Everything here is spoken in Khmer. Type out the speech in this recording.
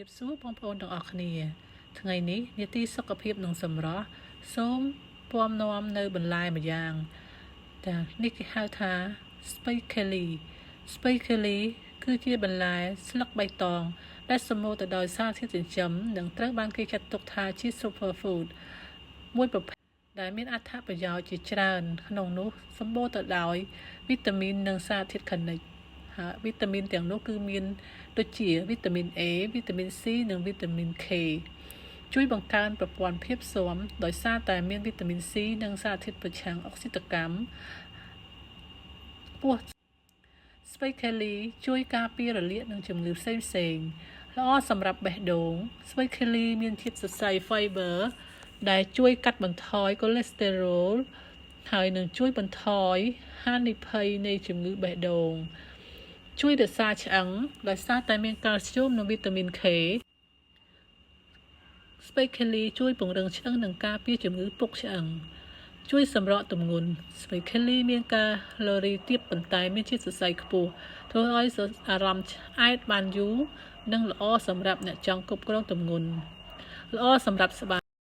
រាបសួរបងប្អូនទាំងអស់គ្នា ថ្ងៃនេះនាទីសុខភាពនិងសម្រស់សូមពំនាំនៅបន្លែម្យ៉ាងចានេះគេហៅថា ស្ពៃខេលី ស្ពៃខេលីគឺជាបន្លែស្លឹកបៃតង ដែលសម្បូរទៅដោយសារធាតុចិញ្ចឹមនិងត្រូវបានគេចាត់ទុកថាជា super food មួយប្រភេទដែលមានអត្ថប្រយោជន៍ជាច្រើនក្នុងនោះសម្បូរទៅដោយវីតាមីននិងសារធាតុខនិជហើយវីតាមីនទាំងនោះគឺមានដូចជាវីតាមីន A វីតាមីន C និងវីតាមីន K ជួយបង្កើនប្រព័ន្ធភាពស៊ាំដោយសារតែមានវីតាមីន C និងសារធាតុប្រឆាំងអុកស៊ីតកម្មខ្ពស់ស្ពៃខេលីជួយការពាររលាកនិងជំងឺផ្សេងផ្សេងល្អសម្រាប់បេះដូងស្ពៃខេលីមានជាតិសរសៃ fiber ដែលជួយកាត់បន្ថយកូលេស្តេរ៉ុលហើយនឹងជួយបន្ថយហានិភ័យនៃជំងឺបេះដូង ជួយរក្សាឆ្អឹងដោយសារតែមានកាល់ស្យូមនិងវីតាមីន K ស្ពៃខេលីជួយពង្រឹងឆ្អឹងនិងការពារជំងឺពុកឆ្អឹង ជួយសម្រកទម្ងន់ស្ពៃខេលីមានកាឡូរីទាបប៉ុន្តែមានជាតិសរសៃខ្ពស់ធ្វើឲ្យអារម្មណ៍ឆ្អែតបានយូរនិងល្អសម្រាប់អ្នកចង់គ្រប់គ្រងទម្ងន់ល្អសម្រាប់ស្បែក